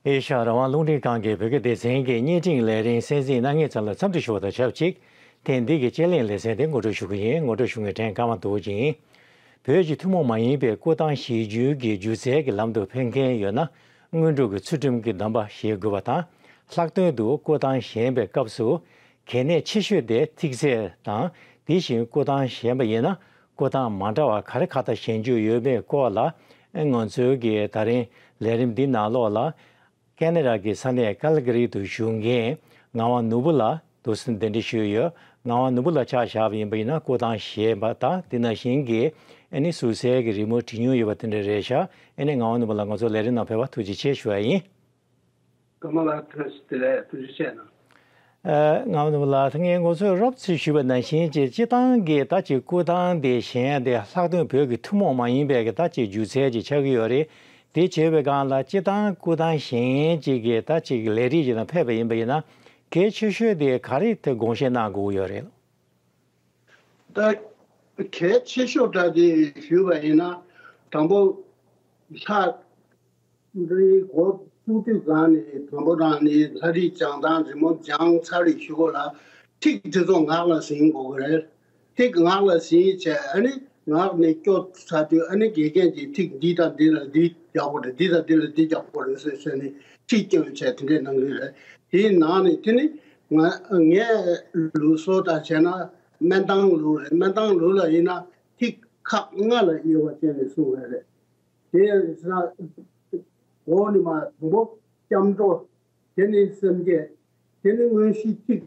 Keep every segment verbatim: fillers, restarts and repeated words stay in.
ཨེ་ཤ་ཡ་རང་དབང་རླུང་འཕྲིན་ཁང་གི་བོད་སྐད་སྡེ་ཚན་གྱི་བརྙན་འཕྲིན་ལས་རིམ་གསན་གཟིགས་གནང་མཁན་ཚང་ལ་འཚམས་འདྲི་ཞུ་བ་དང་ཆབས་ཅིག་ཐེངས་འདི་གི་དཔྱད་གླེང་ལེ་ཚན་དེ་ངོ་སྤྲོད་ཞུ་གི་ཡིན། ངོ་སྤྲོད་ཞུ་མཁན་ཕྲན་ཀརྨ་རྡོ་རྗེ་ཡིན། བོད་ཀྱི་ཐུན་མོང་མ་ཡིན་པའི་བསྐུལ་བཏང་ཞི་རྒྱས་ཀྱི་སྒྱུ་རྩལ་གྱི་ལམ་དུ་ཕེབས་མཁན་ཡོད་ན། སྔོན་འགྲོ་གི་ཚུལ་ཁྲིམས་ཀྱི་སྡོམ་པ་བཞེས་དགོས་པ་དང་། ལྷག་དོན་དུ་བསྐུལ་བཏང་བཞེངས་པའི་སྐབས་སུ་གལ་གནད་ཆེ་ཤོས་དེ་ཐིག་ཚད་དང་། དེ་བཞིན་བསྐུལ་བཏང་བཞེངས་པ་ཡིན་ན་བསྐུལ་བཏང་མ་འདྲ་བ་ག་རེ་གང་འཚམ་བཞེངས་རྒྱུ་ཡོད་མེད་སྐོར་ལ། ང་ཚོའི་གི་ད་རིང་ལས་རིམ་འདི་ནང་ལོགས་ལ། ཁེ་ན་ཌ་གི་ས་གནས་ཀལ་ག་རི་དུ་བཞུགས་མཁན་ངག་དབང་ནོར་བུ་ལགས་འདུག་སེ་གདན་འདྲེན་ཞུས་ཡོད། ངག་དབང་ནོར་བུ་ལགས་ཆ་བཞག་པ་ཡིན་པ་ཡིན་ན་བསྐུལ་བཏང་བཞེངས་པ་དང་དེ་ནང་བཞིན་གྱི་ཨ་ནི་ཟུར་གསལ་གྱི་རི་མོ་བྲིས་མྱོང་ཡོད་པ་དེ་འདྲ་རེད་ཤག་ཨ་ནི་ངག་དབང་ནོར་བུ་ལགས་ང་ཚོ་ལས་རིམ་ནང་ཕེབས་པ་ཐུགས་རྗེ་ཆེ་ཞུ་བ་ཡིན། ཀརྨ་ལགས་བཀྲ་ཤིས་བདེ་ལེགས། ཐུགས་རྗེ་ཆེ་གནང་། ཨ། ངག་དབང་ནོར་བུ་ལགས་ད་ངས་ངོ་སྤྲོད་རོབ་ཙམ་ཞུས་པ་ནང་བཞིན་གྱི་སྤྱིར་བཏང་གི་ད་ཅིག་བསྐུལ་བཏང་དེ་བཞེངས་དེ་ལྷག་དོན་བོད་ཀྱི་ཐུན་མོང་མ་ཡིན་པའི་གི་ད་ཅིག་སྒྱུ་རྩལ་ཅིག་ཆགས་ཀྱི་ཡོད་རེད། དེ་བྱས་པའི་སྒང་ལ་སྤྱིར་བཏང་བསྐུལ་བཏང་བཞེངས་ཅིག་གི་ད་ཅིག་ལས་རིགས་ཅིག་ནང་ཕེབས་པ་ཡིན་པ་ཡིན་ན་གལ་ཆེ་ཤོས་དེ་ག་རེ་དེ་དགོངས་བཞེས་གནང་དགོས་ཀྱི་ཡོད་རེད། ད་གལ་ཆེ་ཤོས་འདྲ་དེ་ཞུས་པ་ཡིན་ན་དང་པོ་ལྷ་འདིའི་འགོ་བཙུགས་དུས་སྒང་ནས་དང་པོ་རང་ནས་ལྷ་རིས་སྦྱང་སྟངས་རི་མོ་སྦྱངས་ཚར་རེ་ཞུ་གོ་ལ་ཐིག་འདི་ཚོ་ངག་ལ་ཟིན་དགོས་ཀྱི་རེད། ཐིག་ངག་ལ་ཟིན་བྱས་ཨ་ནི་ངག་ནས་སྐྱོར་ཚར་དུས་ཨ་ནི་དགེ་རྒན་གྱིས་ཐིག་འདི་དང་འདི་ལ་འདི་རྒྱག་དགོས་རེད། འདི་དང་འདི་ལ་འདི་རྒྱག་དགོས་རེད་ཟེར་ཟེར་ནས་ཐིག་སྐྱོན་བྱས་དེ་འདྲས་གནང་གི་རེད། དེའི་ནང་ནས་དེ་ནི་ང་ངའི་ལུགས་སྲོལ་དང་བྱས་ན་སྨན་ཐང་ལུགས་རེད། སྨན་ཐང་ལུགས་ལ་ཡིན་ན་ཐིག་ཁག་ལྔ་ལ་དབྱེ་བ་བཅད་ནས་གསུངས་པ་རེད། དེ་ཡང་ཟེར་ན། འོག་ནས་མར་དང་པོ་སྐྱབས་འགྲོ། དེ་ནས་སེམས་བསྐྱེད། དེ་ནས་དངོས་གཞི་ཐིག་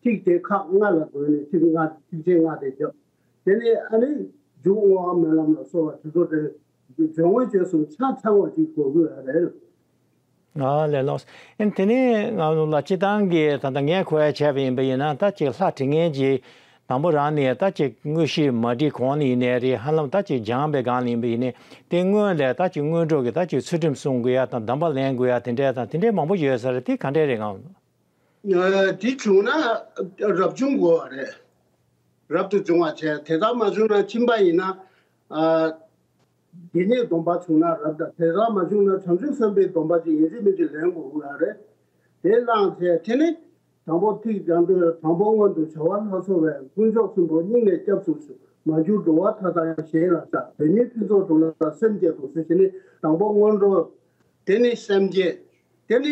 ཐིག་དེ་ཁག་ལྔ་ལ་བགོས་ནས་ཐིག་ལྔ་ཐིག་ཆེན་ལྔ་དེ་བརྒྱབ། དེ་ནས་ཨ་ནི་མཇུག་བསྔོ་བ་སྨོན་ལམ་ལ་སོགས་པ་དེ་ཚོ་དེ་སྦྱོར་དངོས་རྗེས་གསུམ་ཆ་ཚང་བ་ཅིག་དགོས་ཀྱི་ཡོད་རེད། ཨ་ལས་ལོགས། ཨེ་དེ་ནས་ང་ལ་སྤྱིར་བཏང་གི་ད་ལྟ་ངས་གོ་ཡ་བྱས་པ་ཡིན་པ་ཡིན་ན་ད་ཅིག་ལྷ་འདྲི་མཁན་གྱི་དང་པོ་རང་ནས་ད་ཅིག་དངོས་གཞི་མ་འདྲི་གོང་ནས་ཡིན་ནའི་རེད། ཧ་ལམ་ད་ཅིག་སྦྱངས་པའི་སྒང་ལ་ཡིན་པ་ཡིན་ནའི་དེ་སྔོན་ལ་ད་ཅིག་སྔོན་འགྲོ་གི་ད་ཅིག་ཚུལ་ཁྲིམས་སྲུང་དགོས་ཡ་དང་སྡོམ་པ་ལེན་དགོས་ཡ་དེ་འདྲས་དང་དེ་འདྲས་མང་པོ་ཡོད་ས་རེད། དེ་ག་འདྲས་རེད་ང་ལ། ཨ། དེ་བྱུང་ན་རབ་བྱུང་དགོས་པ་རེད། རབ་ཏུ་བྱུང་བ་བྱས་དེ་ལྟར་མ་བྱུང་ན་ཁྱིམ་པ་ཡིན་ན། ཨ། དགེ་བསྙེན་སྡོམ་པ་བྱུང་ན་རབ་དང་དེ་ལྟར་མ་བྱུང་ན་བྱང་ཆུབ་སེམས་དཔའི་སྡོམ་པ་ཅིག་ཡིན་གཅིག་མིན་གཅིག་ལེན་དགོས་ཀྱི་ཡོད་རེད། དེ་བླངས་བྱས་དེ་ནི་དང་པོ་ཐིག་སྦྱང་དུས་དང་པོ་སྔོན་དུ་བྱ་བ་ལ་སོགས་པའི་དཀོན་མཆོག་གསུམ་པོ་སྙིང་ནས་སྐྱབས་སུ་མཆི། མ་གྱུར་འགྲོ་བ་མཐའ་དག་གཞན་ལ་བཤགས། དོན་གཉིས་ཕུན་ཚོགས་གྲུབ་ལ་སེམས་བསྐྱེད་དོ་ཟེར་བྱས་ནས་དང་པོ་སྔོན་འགྲོ། དེ་ནི་སེམས་བསྐྱེད། དེ་ནི་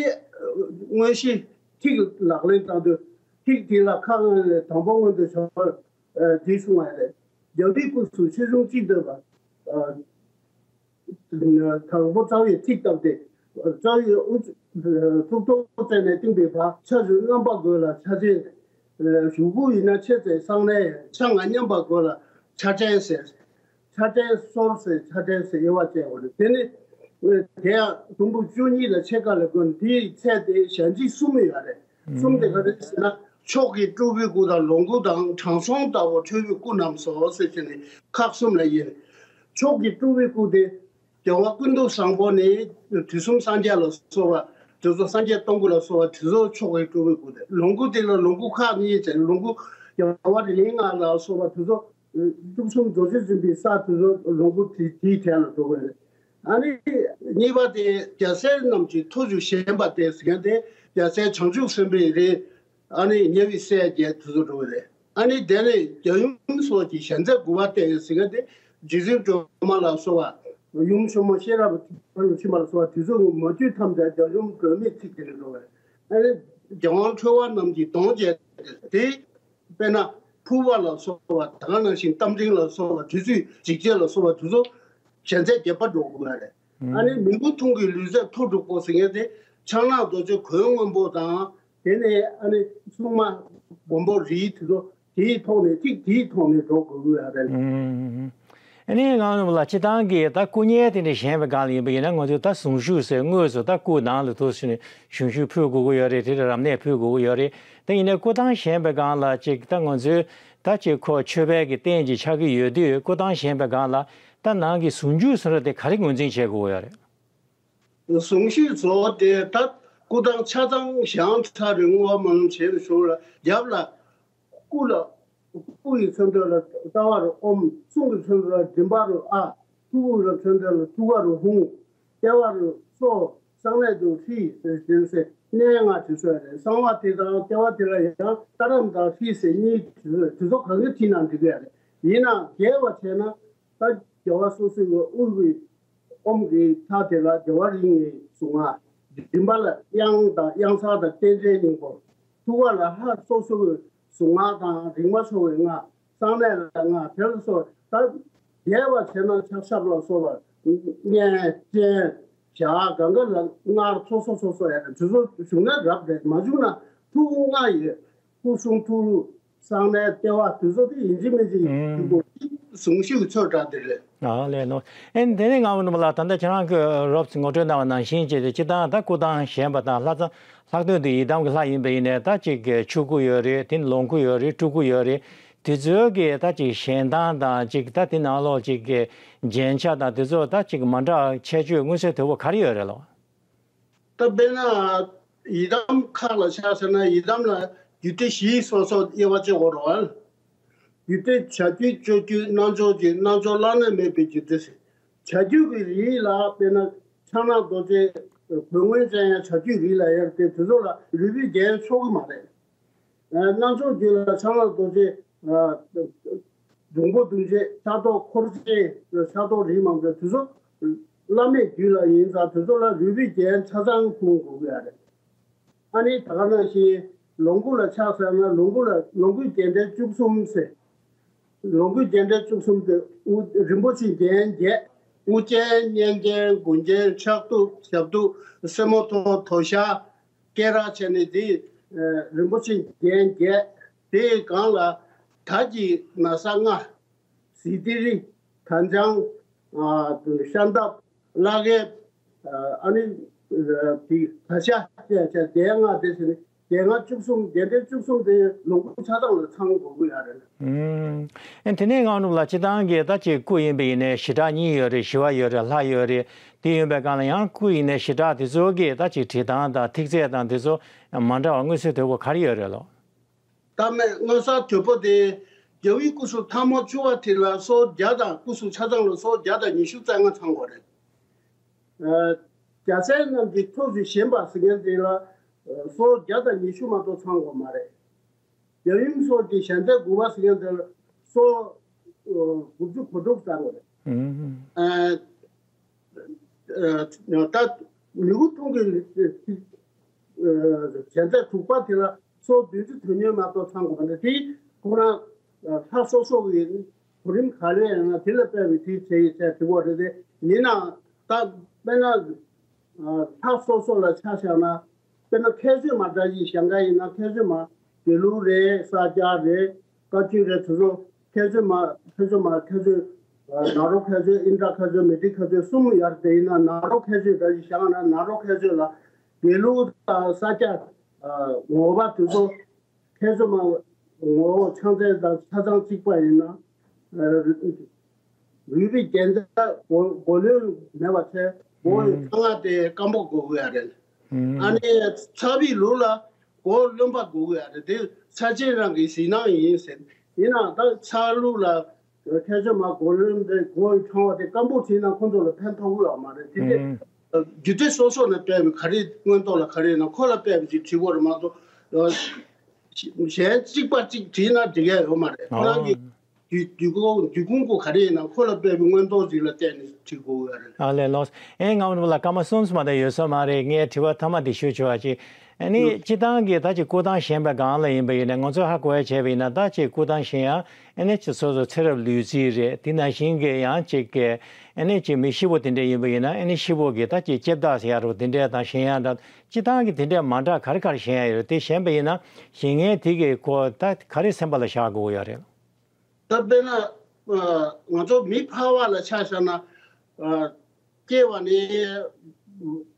དངོས་གཞི་ཐིག་ལག་ལེན་བསྟར་དུས་ཐིག་དེ་ལ་ཁ་དབང་ནས་དང་པོ་སྔོན་དུ་བྱ་བ་འདི་གསུང་བ་རེད། རྒྱལ་བའི་སྐུ་གསུང་ཆེ་ཆུང་གཅིག་བསྟོད་པ། དང་པོ་རྩ་བའི་ཐིག་བཏབ་སྟེ། རྩ་བའི་དབུ་གཙུག་ཏོར་བཙན་ནས་བཏིང་པའི་བར་ཆ་བཞི་རྣམ་པ་དགུ་ལ་ཆ་ཅན། གཞུག་གུ་ཡིན་ན་ཆེ་ཚད་གསང་གནས་ཆ་ལྔ་མཉམ་པ་དགུ་ལ་ཆ་ཅན་ཟེར། ཆ་ཅན་སོར་ཟེར་ཆ་ཅན་ཟེར་དབྱེ་བ་བཅད་པ་རེད། དེ་ནི་དེ་ཡང་དུམ་བུ་བཅུ་གཉིས་ལ་ཕྱེད་ཀ་ལ་བགོས་ནས་དེའི་ཚད་དེ་གཞན་གཅིག་གསུམ་ཡོད་རེད། གསུམ་དེ་ག་རེ་ཟེར་ན་མཆོག་གི་སྤྲུལ་པའི་སྐུ་དང་ལོངས་སྐུ་དང་དྲང་སྲོང་ལྟ་བུ་ཁྲོས་པའི་སྐུ་རྣམས་སོ་ཟེར་བྱས་ནས་ཁག་གསུམ་ལ་དབྱེ་ནས། མཆོག་གི་སྤྲུལ་པའི་སྐུ་དེ། རྒྱལ་བ་ཀུན་ཏུ་བཟང་པོ་ནི་དུས་གསུམ་སངས་རྒྱས་ལ་སོགས་པ་དེ་ཚོ་སངས་རྒྱས་སྟོང་སྐུ་ལ་སོགས་པ་དེ་ཚོ་མཆོག་གི་སྤྲུལ་པའི་སྐུ་དེ། ལོངས་སྐུ་དེ་ལ་ལོངས་སྐུ་ཁག་གཉིས་བྱས། ལོངས་སྐུ་རྒྱལ་བ་རིགས་ལྔ་ལ་སོགས་པ་དེ་ཚོ་དུས་གསུམ་རྡོ་རྗེ་འཛིན་པའི་ས་དེ་ཚོ་ལོངས་སྐུ་དེ་དེའི་གྲས་ལ་འགྲོ་གི་རེད། ཨ་ནི་གཉིས་པ་དེ་རྒྱལ་སྲས་རྣམས་ཀྱི་ཐུགས་རྒྱུད་བཞེངས་པ་སྟེ་ཟེར་མཁན་དེ་རྒྱལ་སྲས་བྱང་ཆུབ་སེམས་དཔའི་རིགས། ཨ་ནི་ཉེ་བའི་སྲས་བརྒྱད་དེ་ཚོ་འགྲོ་གི་རེད། ཨ་ནི་དེ་ནས་རྒྱལ་ཡུམ་སོགས་ཀྱི་ཞལ་མཛད་དགུ་པ་སྟེ་ཟེར་མཁན་དེ་རྗེ་བཙུན་སྒྲོལ་མ་ལ་སོགས་པ་ཡུམ་ཆེན་མོ་ཤེས་རབ་ཕ་ལུ་ཕྱིན་པ་ལ་སོགས་པ་དེ་ཚོ་མ་གྱུར་ཐམས་ཅད་རྒྱལ་ཡུམ་སྒྲོལ་མའི་ཚིག་དེ་ནས་འགྲོ་བས། ཨ་ནི་རྒྱལ་དབང་འཁྲུལ་བ་རྣམས་ཀྱི་གདོང་བཅས་ཏེ། དཔེར་ན་ཕུར་པ་ལ་སོགས་པ་ད་ག་ནང་བཞིན་རྟ་མགྲིན་ལ་སོགས་པ་དུས་ཚོད་འཇིགས་བྱེད་ལ་སོགས་པ་དེ་ཚོ་ཞལ་མཛད་བརྒྱད་པ་འགྲོ་དགོས་པ་རེད། ཨ་ནི་མིང་པོ་ཐུང་གི་ལུས་རྩལ་མཐོ་དྲུག་པོ་ཟེར་མཁན་དེ་ཕྱག་ན་རྡོ་རྗེ་གོས་སྔོན་པོ་དང་། དེ་ནས་ཨ་ནི་སྲུང་མ་མགོན་པོ་རིའི་དེ་ཚོ་དེའི་ཐོག་ནས་ཐིག་དེའི་ཐོག་ནས་འགྲོ་དགོས་ཀྱི་ཡོད་རེད། ཨ་ནི་ང་ལ་སྤྱིར་བཏང་གི་ད་སྐུ་བརྙན་དེ་འདྲ་བཞེངས་པའི་སྒང་ལ་ཡིན་པ་ཡིན་ན་ང་ཚོས་ད་གཟུངས་གཞུག་ཟེར་དངོས་སུ་ད་སྐུ་ནང་ལ་ཐུགས་སུ་ནས་གཟུངས་གཞུག་ཕུལ་དགོས་ཀྱི་ཡོད་རེད། དེ་རབ་གནས་ཕུལ་དགོས་ཀྱི་ཡོད་རེད། ད་ཡིན་ནའི་སྐུ་ཐང་བཞེངས་པའི་སྒང་ལ་ཅིག་ད་ང་ཚོས་ད་ཅིག་ཁོ་མཆོད་པའི་གི་རྟེན་ཅིག་ཆགས་ཀྱི་ཡོད་དུས་སྐུ་ཐང་བཞེངས་པའི་སྒང་ལ་ད་ནང་གི་གཟུངས་གཞུག་ཟེར་བ་དེ་ག་རེ་ངོས་འཛིན་བྱེད་དགོས་ཀྱི་ཡོད་རེད། གཟུངས་གཞུག་བཟོ་བ་དེ་ད་སྐུ་ཐང་ཆ་ཚང་བཞེངས་ཚར་རེ་བསྔོ་བ་སྨོན་ལམ་བྱས་པའི་གཞུག་ལ་རྒྱབ་ལ་སྐུ་ལ་སྐུ་ཡི་མཚོན་དོན་ལ་རྩ་བ་རུ་ཨོཾ། གསུང་གི་མཚོན་དོན་ལ་མགྲིན་པ་རུ་ཨཱཿ། ཐུགས་ཀྱི་མཚོན་དོན་ལ་ཐུགས་ཀ་རུ་ཧཱུྃ། ལྟེ་བ་རུ་སོ། གསང་གནས་དུ་ཧྲཱིཿཟེར་དེ་ཚོ་གནས་ལྔ་བྲིས་སོ་ཡ་རེད། གསང་བ་དེ་དང་ལྟེ་བ་དེ་ལ་ཡང་ཏཱ་རམ་དང་ཧྲཱིཿཟེར་གཉིས་བྲིས་སོ། དེ་ཚོ་གང་གི་བྲིས་ན་འགྲིག་གི་ཡ་རེད། ཡིན་ནའང་རྒྱས་པ་བྱས་ན་ད་རྒྱལ་བ་སོ་སོའི་དབུ་གི་ཨོཾ་གྱི་མཐའ་དེ་ལ་རྒྱལ་བ་རིགས་ལྔའི་གཟུངས་སྔགས། མགྲིན་པ་ལ་དབྱངས་དང་དབྱངས་གསལ་དང་རྟེན་འབྲེལ་སྙིང་པོ། ཐུགས་ཀ་ལ་ལྷ་སོ་སོ་གི་གཟུངས་སྔགས་དང་རིག་མ་ཆོག་གི་སྔགས། གསང་གནས་ལ་སྔགས། དེ་ལ་སོགས་ད་རྒྱས་པ་བྱས་ན་ཕྱག་ཞབས་ལ་སོགས་པ་སྙན་སྤྱན་བྱ་གང་ག་ལ་སྔགས་སོ་སོ་སོ་སོ་ཡ་དེ་ཚོ་བྱུང་ན་རབ་རེད། མ་བྱུང་ན་ཐུགས་སྔགས་ཡོད། སྐུ་གསུང་ཐུགས། གསང་གནས་ལྟེ་བ་དེ་ཚོ་དེ་ཡིན་གཅིག་མིན་གཅིག་ཡིན་དགོས། གཟུངས་གཞི་གི་ཆོས་འདྲ་དེ་རེད། ཨ་ལས་ནོ། ཨེ་དེ་ནས་ངག་དབང་ནོར་བུ་ལགས། ད་ལྟ་ཁྱེད་རང་གི་རོབ་ཙམ་ངོ་སྤྲོད་གནང་བ་ནང་བཞིན་བྱས་ཏེ་སྤྱིར་བཏང་ད་སྐུ་ཐང་བཞེངས་པ་དང་ལྷ་ཚང་ལྷག་དོན་དུ་ཡི་དམ་གྱི་ལྷ་ཡིན་པ་ཡིན་ནའི་ད་ཅིག་ཆོས་སྐུ་ཡོད་རེད། དེ་ནས་ལོངས་སྐུ་ཡོད་རེད། སྤྲུལ་སྐུ་ཡོད་རེད། དེ་ཚོའི་གི་ད་ཅིག་བཞེངས་སྟངས་དང་ཅིག་ད་དེ་ནང་ལོགས་ཅིག་གི་རྒྱན་ཆ་དང་དེ་ཚོ་ད་ཅིག་མ་འདྲ་བ་ཁྱད་ཆོས་མངོན་གསལ་དོད་པོ་ག་རེ་ཡོད་རེད་ལོ། ད་དཔེར་ན་ཡི་དམ་ཁག་ལ་ཆ་བཞག་ན་ཡི་དམ་ལ་རྒྱུད་སྡེ་བཞི་སོ་སོ་དབྱེ་བ་ཕྱེ་དགོས་རེད་བ། རྒྱུད་སྡེ་བྱ་རྒྱུད་སྤྱོད་རྒྱུད་རྣལ་འབྱོར་རྒྱུད། རྣལ་འབྱོར་བླ་ན་མེད་པའི་རྒྱུད་སྡེ་ཟེར། བྱ་རྒྱུད་ཀྱི་རིགས་ལ་དཔེར་ན་ཕྱག་ན་རྡོ་རྗེ་གོས་སྔོན་ཅན་ཡང་བྱ་རྒྱུད་རིགས་ལ་ཡོད་དེ་དེ་ཚོ་ལ་རུས་པའི་རྒྱན་ཆོག་གི་མ་རེད། རྣལ་འབྱོར་རྒྱུད་ལ་ཕྱག་ན་རྡོ་རྗེ། འབྱུང་པོ་བདུན་བརྒྱད། ཕྱག་རྡོར་འཁོར་ཆེན། ཕྱག་རྡོར་རིགས་མང་པོ་དེ་ཚོ་བླ་མེད་རྒྱུད་ལ་ཡིན་ཙང་དེ་ཚོ་ལ་རུས་པའི་རྒྱན་ཆ་ཚང་སྤུངས་དགོས་ཀྱི་ཡ་རེད། ཨ་ནི་ད་ག་ནང་བཞིན་ལོངས་སྐུ་ལ་ཆ་བཞག་ན་ལོངས་སྐུ་ལ་ལོངས་སྐུའི་རྒྱན་ཕྲན་བཅུ་གསུམ་ཟེར། ལོངས་སྐུའི་རྒྱན་ཕྲན་བཅུ་གསུམ་དེ་དབུ་རིན་པོ་ཆེའི་རྒྱན་བརྒྱད། དབུ་ཅན་སྙན་ཅན་མགུལ་ཅན་ཕྱག་གདུབ་ཞབས་གདུབ་སེ་མོ་ཐོག་དོ་ཤལ། སྐེ་རགས་བྱས་ནས་དེ་རིན་པོ་ཆེ་རྒྱན་བརྒྱད། དེའི་སྒང་ལ་དར་གྱི་ན་བཟའ་ལྔ། གཟི་ཏི་རི། དར་འཕྱང་། ཤམ་ཐབས། བླ་གད། ཨ་ནི་དེ་གར་ཞྭ་བཅས་བྱས་རྒྱན་ལྔ་དེ་ཟེར་ནས་རྒྱན་ལྔ་བཅུ་གསུམ་རྒྱན་ཕྲན་བཅུ་གསུམ་དེ་ལོངས་སྐུ་ཆ་ཚང་ལ་ཚང་དགོས་ཀྱི་ཡོད་རེད། ཨེ་དེ་ནས་ངག་དབང་ནོར་བུ་ལགས་སྤྱིར་བཏང་གི་ད་ཅིག་སྐུ་ཡིན་པ་ཡིན་ནའི་ཞི་དྲག་གཉིས་ཡོད་རེད། ཞི་བ་ཡོད་རེད། ལྷ་ཡོད་རེད། དེ་ཡིན་པའི་སྒང་ལ་ཡང་སྐུ་ཡིན་ནའི་ཞི་དྲག་དེ་ཚོ་གི་ད་ཅིག་བྲིས་སྟངས་དང་ཐིག་ཚད་དང་དེ་ཚོ་མ་འདྲ་བ་མངོན་གསལ་དོད་པོ་ག་རེ་ཡོད་རེད་ལོ། ད་མེད་མངོན་གསལ་དོད་པོ་དེ་རྒྱལ་བའི་སྐུ་གསུང་ཐལ་མོ་སྦྱོར་བ་དེ་ལ་སོ་བརྒྱ་དང་སྐུ་གསུང་ཆ་ཚང་ལ་སོ་བརྒྱ་དང་ཉི་ཤུ་རྩ་ལྔ་ཚང་དགོས་རེད། རྒྱལ་སྲས་རྣམས་ཀྱི་ཐུགས་སུ་ཞེན་པ་ཟེར་མཁན་དེ་ལ་སོ་བརྒྱ་དང་ཉི་ཤུ་མ་གཏོགས་ཚང་དགོས་མ་རེད། རྒྱལ་ཡུམ་སོགས་ཀྱི་ཞལ་མཛད་དགུ་པ་ཟེར་མཁན་དེར་སོ་དགུ་བཅུ་གོ་དྲུག་ཙམ་རེད། ཨུམ། ཨ་ད་མྱུ་གུ་མཐོང་གི་ཞལ་མཛད་དྲུག་པ་དེ་ལ་སོ་བདུན་ཅུ་དོན་ཉུང་མ་གཏོགས་ཚང་དགོས་པ་འདྲ། དེ་ཁོ་རང་ལྷ་སོ་སོ་གི་གོ་རིམ་ག་ལ་ཡིན་ན་དེ་ལ་དཔག་པའི་དེ་བྱས་ཡོད་ཚད་དེ་བོ་རེད་དེ། ཡིན་ནའང་ད་དཔེར་ན། ལྷ་སོ་སོ་ལ་ཆ་བཞག་ན། དཔེར་ན་མཁས་བཙུན་མ་འདྲ་ཞིག་བཞེངས་མཁན་ཡིན་ན་མཁས་བཙུན་མ་དགེ་ལུགས་རེད། ས་སྐྱ་རེད། བཀའ་བརྒྱུད་རེད། དེ་ཚོ་མཁས་བཙུན་མ་མཁས་བཙུན་མ་མཁས་བཙུན་ནཱ་རོ་མཁས་བཙུན། ཨིནྡྲ་མཁས་བཙུན། མཻ་ཏྲི་མཁས་བཙུན་གསུམ་ཡོད་རེད། དེ་ཡིན་ན་ནཱ་རོ་མཁས་བཙུན་འདྲ་ཞིག་བཞེངས་ན་ནཱ་རོ་མཁས་བཙུན་ལ་དགེ་ལུགས་དང་ས་སྐྱ་ངོ་བོ་དེ་ཚོ། མཁས་བཙུན་མ་ངོ་བོ་ཕྱག་མཚན་དང་ཆ་ཚང་གཅིག་པ་ཡིན་ན། རུས་པའི་རྒྱན་ཆ་གོ་གོ་ལོན་མེད་པ་བྱས། མགོ་ཡི་ཐང་ང་དེ་སྐམ་པོ་དགོས་ཀྱི་ཡོད་རེད། ཨ་ནི་ཚ་བའི་ལུགས་ལ་མགོ་རློན་པ་དགོས་ཀྱི་ཡོད་རེད། དེ་ཚ་ཅན་རང་གི་གཟིགས་སྣང་ཡིན་ཟེར། ཡིན་ནའང་ད་ཚ་ལུགས་ལ། མཁས་བཙུན་མ་གོ་ལོན་དེ་མགོ་ཡི་ཐང་བ་དེ་སྐམ་པོ་བྲིས་ན་ཁོ་ཚོ་ལ་ཕན་ཐོགས་ཀྱི་ཡོད་མ་རེད། དེ་དེ་ཨུམ། རྒྱུད་སྡེ་སོ་སོ་ནས་སྤེལ་བའི་ག་རེ་མངོན་རྟོགས་ལ་ག་རེ་ཡིན་ན་ཁོ་ལ་སྤེལ་བ་ཅིག་བྲིས་དགོས་རེད་མ་གཏོགས། གཞན་གཅིག་པ་གཅིག་བྲིས་ན་འགྲིག་ཡ་ཡོད་མ་རེད། ཁོ་རང་གི་ཨོ། རྒྱུད་རྒྱུད་ཁོ་རྒྱུད་ཁུངས་ཁོ་ག་རེ་ཡིན་ན་ཁོ་ལ་སྤེལ་བའི་མངོན་རྟོགས་ཅིག་ལ་བརྟེན་ནས་བྲིས་དགོས་ཀྱི་ཡོད་རེད། ཨ་ལས་ལོས། ཨེ་ངག་དབང་ནོར་བུ་ལགས་སྐར་མ་གསུམ་ཙམ་མ་གཏོགས་ཡོད་ས་མ་རེད། ངས་དྲི་བ་མཐའ་མ་འདི་ཞུ་ཆོག་པ་ཅིག་ཨ་ནི་ཡོད། སྤྱིར་བཏང་གི་ད་ཅིག་སྐུ་ཐང་བཞེངས་པའི་སྒང་ལ་ཡིན་པ་ཡིན་ན་ང་ཚོ་ཧ་གོ་ཡ་བྱས་པ་ཡིན་ན་ད་ཅིག་སྐུ་ཐང་བཞེངས་ཡ་ཨ་ནི་ཅིག་སོ་སོ་ཚེ་རབས་ལུས་རྩལ་རེད། དེ་ནང་བཞིན་གི་ཡང་ཅིག་གི་ཨ་ནི་ཅིག་མི་ཤི་བོ་དེ་འདྲ་ཡིན་པ་ཡིན་ན་ཨ་ནི་ཤི་བོ་གི་ད་ཅིག་ལྕེབ་ཐག་ཟེར་ཡ་རོ་དེ་འདྲ་དང་བཞེངས་ཡ་འདྲ་སྤྱིར་བཏང་གི་དེ་འདྲ་མ་འདྲ་ག་རེ་ག་རེ་བཞེངས་ཡ་ཡོད་རེད། དེ་བཞེངས་པ་ཡིན་ན་བཞེངས་མཁན་དེ་གི་ཁོ་ད་ག་རེ་སེམས་པ་ལ་བཞག་དགོས་ཡ་རེད། ད་དཔེར་ན་ང་ཚོ་མི་ཕལ་བ་ལ་ཆ་བཞག་ན། སྐྱེ་བ་ནས་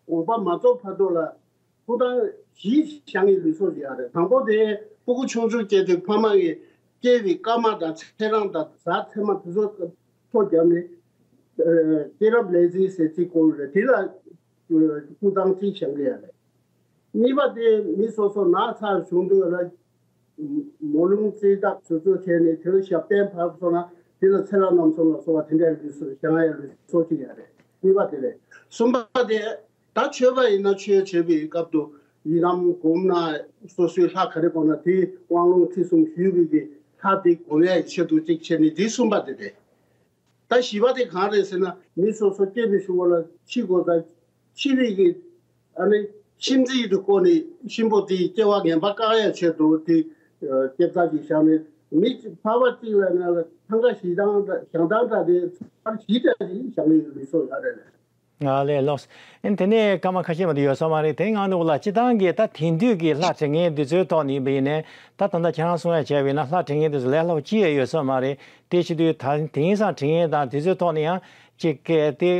འོངས་པ་མ་རྫོགས་བར་དུ་ལ་སྐུ་ཐང་བཞི་བཞེངས་ཡས་ལུགས་སྲོལ་ཞིག་ཡོད་རེད། དང་པོ་དེ་སྤུ་གུ་ཆུང་ཆུང་སྐྱེས་དུས་ཕ་མ་གིས་སྐྱེ་བའི་སྐར་མ་དང་ཚེས་གྲངས་དང་གཟའ་ཚེས་མ་དེ་ཚོ་ཐོ་བརྒྱབ་ནས་སྐྱེས་རབས་ལས་ཚིག་ཟེར་ཚིག་བསྐོར་རེད། དེ་ལ་སྐུ་ཐང་གཅིག་བཞེངས་ཀྱི་ཡོད་རེད། གཉིས་པ་དེ་མི་སོ་སོ་ན་ཚ་བྱུང་དུས་ལ། མོ་ལུང་རྩེ་ཐག་ཚོད་ཚོད་བྱས་ནས་དེ་ལ་ཞབས་བརྟན་ཕབ་སོང་ན་དེ་ལ་ཚེ་ལྷ་རྣམ་གསུམ་ལ་སོགས་པ་དེ་འདྲའི་ལུགས་སྲོལ་བཞེངས་ཡ་ལུགས་སྲོལ་ཅིག་ཡོད་རེད། གཉིས་པ་དེ་རེད། གསུམ་པ་དེ་ ད་མཆོད་པ་ཡིན་ན་མཆོད་བྱེད་པའི་སྐབས་སུ་ཡི་དམ་སྒོམ་ན་སོ་སོའི་ལྷ་ག་རེ་དགོངས་ན་དེའི་དབང་ལུང་ཁྲིད་གསུམ་ཞུས་པའི་གི་ལྷ་དེ་སྒོམ་ཡ་ཡི་ཆེད་དུ་གཅིག་བྱས་ནས་དེ་གསུམ་པ་དེ་རེད། ད་བཞི་པ་དེ་གང་རེད་ཟེར་ན། མི་སོ་སོ་སྐྱེ་བའི་གཞུག་གུ་ལ་འཆི་དགོས་ཙང་། འཆི་བའི་གི་ཨ་ནི་གཤིན་རྗེའི་དུ་བསྐོར་ནས་གཤིན་པོ་དེའི་སྐྱེ་བ་ངན་པ་བཀག་ཡ་ཆེད་དུ་དེ་སྐྱེ་རྩ་ཅིག་བཞག་ནས། མི་གཅིག་ཕལ་པ་གཅིག་ལ་ན་ལ་ཐང་ག་བཞི་དང་བཞག་སྟངས་འདྲ་དེ་ཚར་བཞི་འདྲ་ཞིག་བཞག་ནས་མི་སོ་ཡ་རེད་ལ། ང་ལས་ལོགས། ཨེ་དེ་ནས་སྐར་མ་ཁ་ཤས་མ་གཏོགས་ཡོད་ས་མ་རེད། དེ་ང་ནུ་ལ་སྤྱི་བཏང་གི་ད་དེང་དུས་ཀྱི་ལྷ་དྲན་མཁན་འདི་ཚོའི་ཐོག་ནས་ཡིན་པ་ཡིན་ནའི། ད་ད་ལྟ་ཁྱེད་རང་གསུང་ཡ་བྱས་པ་ཡིན་ན་ལྷ་དྲན་མཁན་འདི་ཚོ་ལས་སླ་པོ་ཅི་ཡང་ཡོད་ས་མ་རེད། དེ་བྱེད་དུས་ད་དེང་སང་དྲན་མཁན་དང་དེ་ཚོའི་ཐོག་ནས་ཡང་ཅིག་གལ་ཏེ་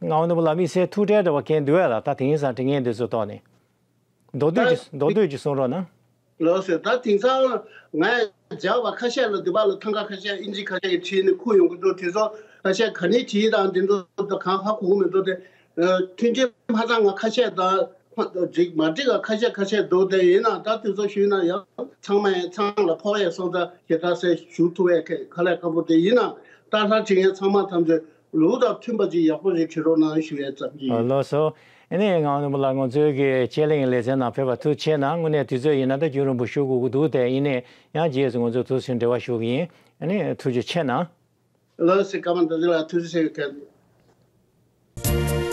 ང་ནུ་ལ་དམིགས་བསལ་ཐུགས་ཁྲལ་འདྲ་བ་གང་འདུག་ཡ་ལ། ད་དེང་སང་དྲན་མཁན་འདི་ཚོའི་ཐོག་ནས་མདོར་བསྡུས་ཀྱི་མདོར་བསྡུས་ཀྱི་གསུང་རོགས་གནང་། ལགས་སོ། ད་དེང་སང་ང་རྒྱག་པ་ཁ་ཤས་ལ་འདི་པ་ལ་ཐང་ག་ཁ་ཤས་ཨིན་ཇི་ཁ་ཤས་ཀྱི་བྲིས་ནས་ཁུར་ཡོང་གི་འདུག་དེ་ཚོ་ཁ་ཤས་ག་ནས་བྲིས་དང་འདི་འདུག་ད་གང་ཧ་གོ་གི་མི་འདུག་དེ་མཐུན་རྐྱེན་མ་ཚང་ང་ཁ་ཤས་དང་འགྲིག་མ་འགྲིག་ག་ཁ་ཤས་ཁ་ཤས་འདུག་དེ་ཡིན་ན་ད་དེ་ཚོ་ཞུས་ན་ཡང་ཚང་མ་ཡང་ཚང་ལ་ཕོག་ཡས་སོང་ཙང་ཞེ་དྲག་སེ་ཞུ་ཐུབ་ཡས་ཁ་ལས་དཀའ་པོ་དེ་ཡིན་ན་ད་ལྷ་བྲིས་མཁན་ཚང་མ་ཐམས་ཅད་ལུགས་དང་མཐུན་པ་ཅིག་ཡག་པོ་ཞིག་བྲིས་རོགས་གནང་ཞུ་ཡས་ཙམ་གྱིས། ཨ་ལགས་སོ། ཨ་ནི་ངག་དབང་ནོར་བུ་ལགས་ང་ཚོའི་གི་དཔྱད་གླེང་ལེ་ཚན་ནང་ཕེབས་པ་ཐུགས་རྗེ་ཆེ་གནང་། དངོས་གནས་དུས་ཚོད་ཡིན་ན་ད་རྒྱུན་རིང་པོ་ཞུ་དགོས་ཀྱི་འདུག་དེ་ཡིན་ནའི་ཡང་རྗེས་སུ་ང་ཚོ་ཐུགས་སུ་འབྲེལ་བ་ཞུ་གི་ཡིན། ཨ་ནི་ཐུགས་རྗེ་ཆེ་གནང་། ལགས་སེ། སྐར་མ་ད་ཚོད་ལ་ཐུགས་རྗེ་ཆེ་གནང་།